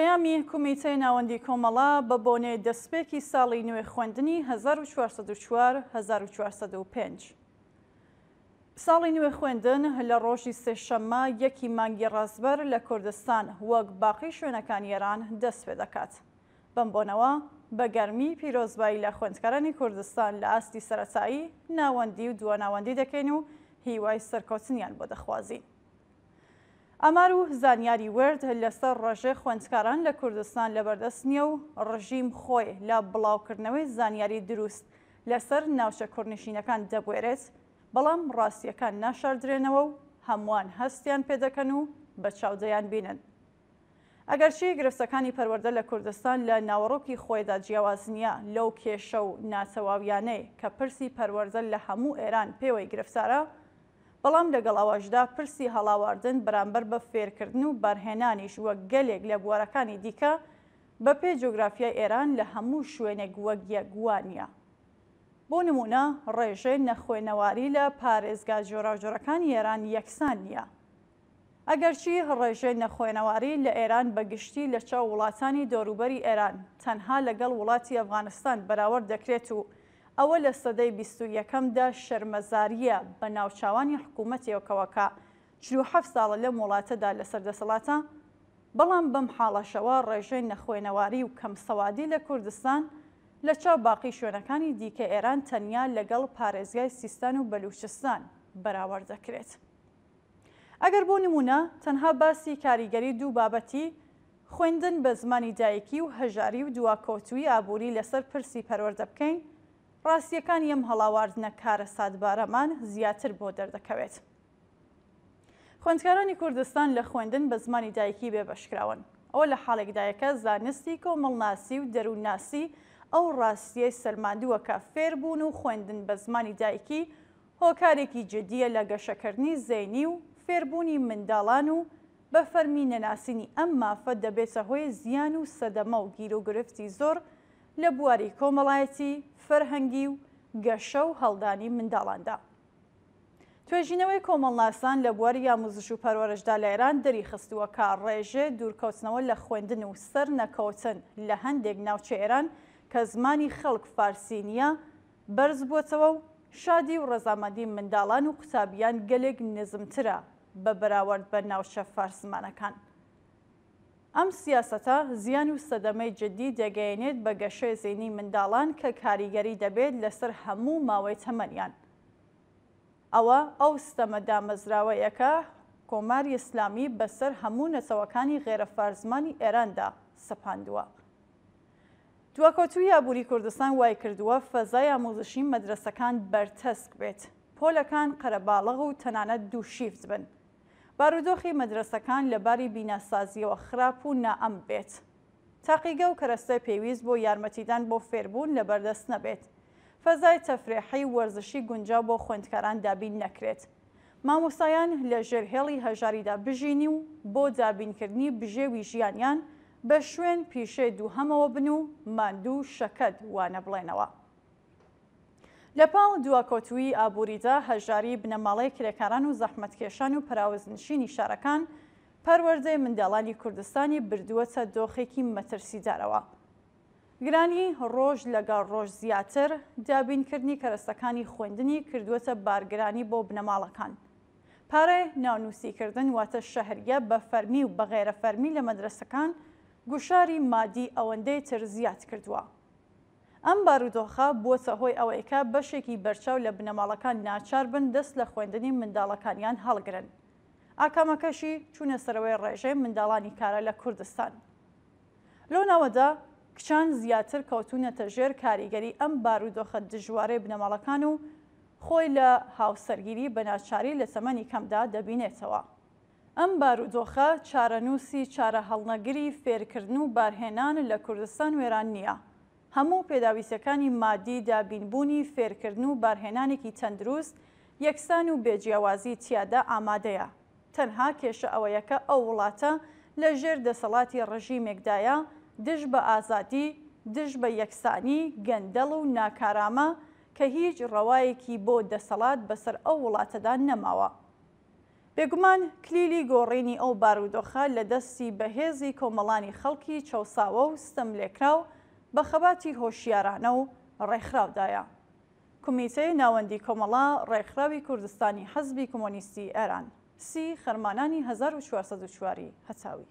پەیامی کومیتەی ناوەندی کۆمەڵە بە بۆنەی دەسپێکی ساڵی نوێ خوێندنی 1404 1405. ساڵی نوێ خوێندن لە ڕۆژی سێشەممە یەکی مانگی ڕەزبەر لە کوردستان وەک باقی شوێنەکانی ئێران دەست پێ دەکات. بەم بۆنەوە بە گەرمی پیرۆزبایی لە خوێندکارانی کوردستان لە ئاستی سەرەتایی، ناوەندی و دواناوەندی دەکەین و هیوای سەرکەوتنیان بۆ دەخوازین. ئامار و زانیاری ورد لەسەر ڕێژەی خوێندکاران لە کوردستان لەبەردەست نییە و ڕژیم خۆی لە بڵاوکردنەوەی زانیاری دروست لەسەر ناوچە کوردنشینەکان دەبوێرێت، بەڵام ڕاستییەکان ناشاردرێنەوە و هەمووان هەستیان پێدەکەن و بە چاو دەیانبینن. ئەگەرچی گرفتەکانی پەروەردە لە کوردستان لە ناوەڕۆکی خۆیدا جیاواز نییە لەو کێشە و ناتەواویانەی کە پرسی پەروەردە لە هەموو ئێران پێوەی گرفتارە، بەڵام لەگەڵ ئەوەشدا پرسی هەڵاواردن بەرامبەر بە فێرکردن و بارهێنانیش وەک گەلێک لە بوارەکانی دیکە بە پێی جوگرافیای ئێران لە هەموو شوێنێک وەک یەک وا نییە. بۆ نموونە ڕێژەی نەخوێنەواری لە پارێزگا جۆراوجۆرەکانی ئێران یەکسان نییە. ئەگەرچی ڕێژەی نەخوێنەواری لە ئێران بە گشتی لە چاو وڵاتانی دەوروبەری ئێران تەنها لەگەڵ وڵاتی ئەفغانستان بەراوەرد دەکرێت و ئەوە لە سەدەی 21ەمدا شەرمەزارییە بە ناوچاوانی حکوومەتێکەوە کە 47 ساڵە لەم وڵاتەدا لەسەر دەسەڵاتە، بەڵام بەم حاڵەشەوە ڕێژەی نەخوێنەواری و کەم سەوادی لە کوردستان لە چاو باقی شوێنەکانی دیکە ئێران تەنیا لەگەڵ پارێزگای سیستان و بەلووچستان بەراوەرد دەکرێت. ئەگەر بۆ نموونە تەنها باسی کاریگەری دوو بابەتی خوێندن بە زمانی دایکی و هەژاری و دواکەوتوویی ئابووری لەسەر پرسی پەروەردە بکەین، ڕاستییەکانی ئەم هەڵاواردنە کارەساتبارەمان زیاتر بۆ دەردەکەوێت. خوێندکارانی کوردستان لە خوێندن بە زمانی دایکی بێبەشکراون. ئەوە لە حاڵێکدایە کە زانستی کۆمەڵناسی و دەروونناسی ئەو ڕاستییەی سەلماندووە کە فێربوون و خوێندن بە زمانی دایکی هۆکارێکی جدییە لە گەشەکردنی زەینی و فێربوونی منداڵان و بە فەرمی نەناسینی ئەم مافە دەبێتە هۆی زیان و سەدەمە و گیروگرفتی زۆر لە بواری کۆمەڵایەتی، فەرهەنگی و گەشە و هەڵدانی منداڵاندا. توێژینەوەی کۆمەڵناسان لە بواری ئاموزش و پەروەرشدا لە ئێران دەریخستووە کە ڕێژەی دوورکەوتنەوە لە خوێندن و سەرنەکەوتن لە هەندێک ناوچەی ئێران کە زمانی خەڵک فارسی نییە بەرز بووەتەوە و شادی و ڕەزامەندی منداڵان و قوتابیان گەلێک نزمترە بە بەراوەرد بە ناوچە فارسزمانەکان. ئەم سیاسەتە زیان و سەدەمەی جدی دەگەیەنێت بە گەشەی زەینی منداڵان کە کاریگەری دەبێت لەسەر هەموو ماوەی تەمەنیان. ئەوە ئەو ستەمە دامەزراوەیە کە کۆماری ئیسلامی بەسەر هەموو نەتەوەکانی غەیرە فارسزمانی ئێراندا سەپاندووە. دواکەوتوویی ئابووری کوردستان وایکردووە فەزای ئاموزشی مەدرەسەکان بەرتەسک بێت، پۆلەکان قەرەباڵغ و تەنانەت دووشیفت بن. بارودۆخی مەدرەسەکان لە باری بیناسازییەوە خراپ و نائەمن بێت. تاقیگە و کەرەستەی پێویست بۆ یارمەتیدان بۆ فێربوون لەبەردەست نەبێت. فەزای تەفرێحی و وەرزشی گونجاو بۆ خوێندکاران دابین نەکرێت. مامۆستایان لە ژێر هێڵی هەژاریدا بژینی و بۆ دابینکردنی بژێوی ژیانیان بە شوێن پیشەی دووهەمەوە بن و ماندوو و شەکەت وانە بڵێنەوە. لە پاڵ دواکەوتوویی ئابووریدا، هەژاریی بنەماڵەی کرێکاران و زەحمەتکێشان و پەراوێزنشینی شارەکان، پەروەردەی منداڵانی کوردستانی بردووەتە دۆخێکی مەترسیدارەوە. گرانی ڕۆژ لەگەڵ ڕۆژ زیاتر، دابینکردنی کەرەستەکانی خوێندنی کردووەتە بارگرانی بۆ بنەماڵەکان. پارەی ناونووسیکردن واتە شەهریە بە فەرمی و بە غەیرە فەرمی لە مەدرەسەکان گوشاری مادی ئەوەندەی تر زیاد کردووە. ئەم بارودۆخە بووەتە هۆی ئەوەی کە بەشێکی بەرچاو لە بنەماڵەکان ناچار بن دەست لە خوێندنی منداڵەکانیان هەڵگرن. ئاکامەکەشی چوونە سەرەوەی ڕێژەی منداڵانی کارە لە کوردستان. لەو ناوەدا کچان زیاتر کەوتوونەتە ژێر کاریگەری ئەم بارودۆخە دژوارەی بنەماڵەکان و خۆی لە هاوسەرگیری بە ناچاری لە تەمەنی کەمدا دەبینێتەوە. ئەم بارودۆخە چارەنووسی چارەهەڵنەگری فێرکردن و بارهێنان لە کوردستان وێران نییە. هەموو پێداویستیەکانی مادی دابینبوونی فێرکردن و بارهێنانێکی تەندروست، یەکسان و بێ جیاوازی تیادا ئامادەیە. تەنها کێشە ئەوەیە کە ئەو وڵاتە لە ژێر دەسەڵاتی ڕژیمێکدایە دژ بە ئازادی، دژ بە یەکسانی، گەندەڵ و ناکارامە کە هیچ ڕەوایەکی بۆ دەسەڵات بەسەر ئەو وڵاتەدا نەماوە. بێگومان کلیلی گۆڕینی ئەو بارودۆخە لە دەستی بەهێزی کۆمەڵانی خەڵکی چەوساوە و ستەملێکراو بە خەباتی هۆشیارانە و ڕێکخراودایە. کومیتەی ناوەندی کۆمەڵە، ڕێکخراوی کوردستانی حزبی کۆمۆنیستی ئێران. سی خەرمانانی 1404 ی هەتاوی.